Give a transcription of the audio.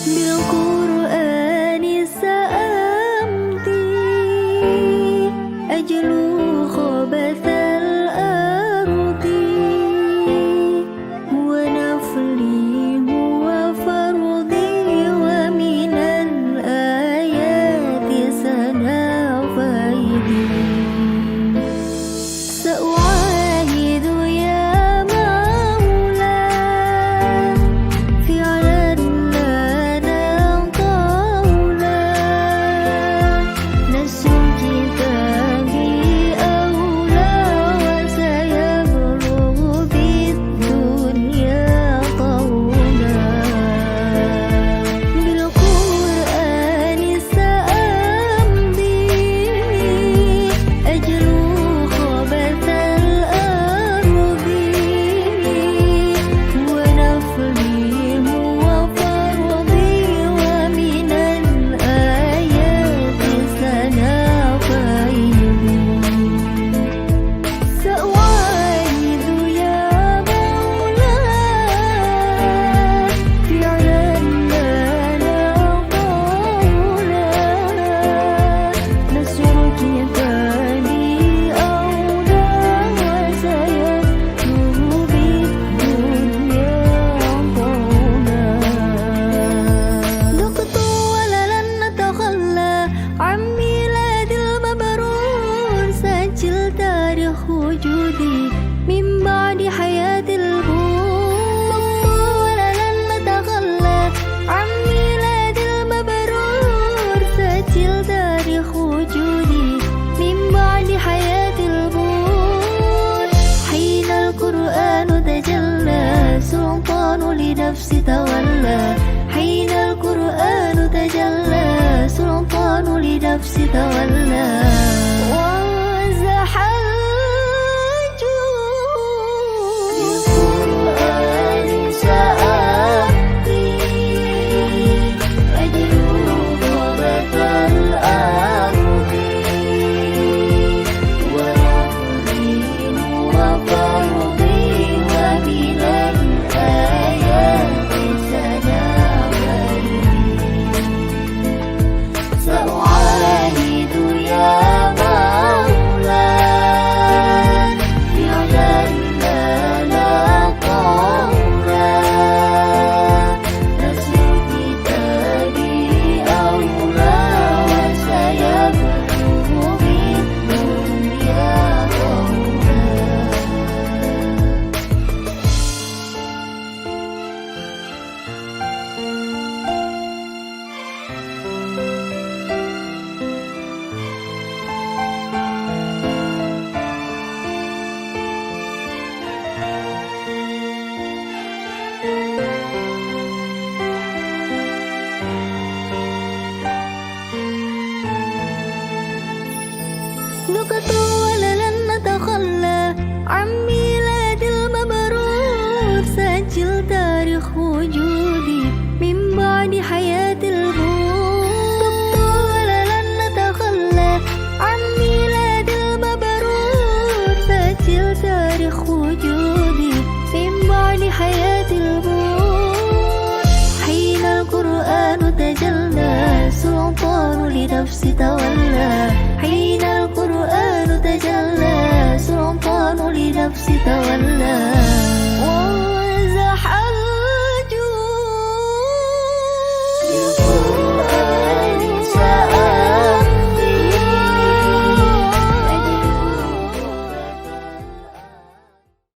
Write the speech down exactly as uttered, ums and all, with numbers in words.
بالقرآن سأمضي أجلو خبث الأرض هو نفلي هو فرضي ومن الآيات سنا فيضي سأعاهد يا مولاي فعلا لنا قولا نسر كتابي أولى وسيبلغ بالدنيا طولا بالقرآن سأمضي أجلو خبث الأرض هو نفلي هو فرضي ومن الآيات سنا فيضي سأعاهد يا مولاي فعلا لنا قولا نسر كتابي أولى وسيبلغ بالدنيا طولا ذقت ولن أتخلى عن ميلاد المبرور سجل تاريخ وجودي من بعد حياة البور ولن أتخلى عن ميلاد المبرور سجل تاريخ وجودي من بعد حياة البور حين القرآن تجلى سلطان لنفسي تولى حين القرآن تجلى سلطان لنفسي تولى وزح الجود بالقرآن سأهدي أجلو خبث الأرض ونفلي وفرضي ومن الآيات سنا ويلي سأعاهد يا مولاي فعلا لنا قولا نسر كتابي أولى وسيبلغ بالدنيا طولا نقطة ولن نتخلى عن ميلاد المبرور سجل تاريخ وجودي من بعد حياة البور نقطة ولن نتخلى عن ميلاد المبرور سجل تاريخ وجودي من بعد حياة البور حين القرآن تجلى سلطان لنفسي تولى حين القرآن تجلى سلطان لنفسي تولى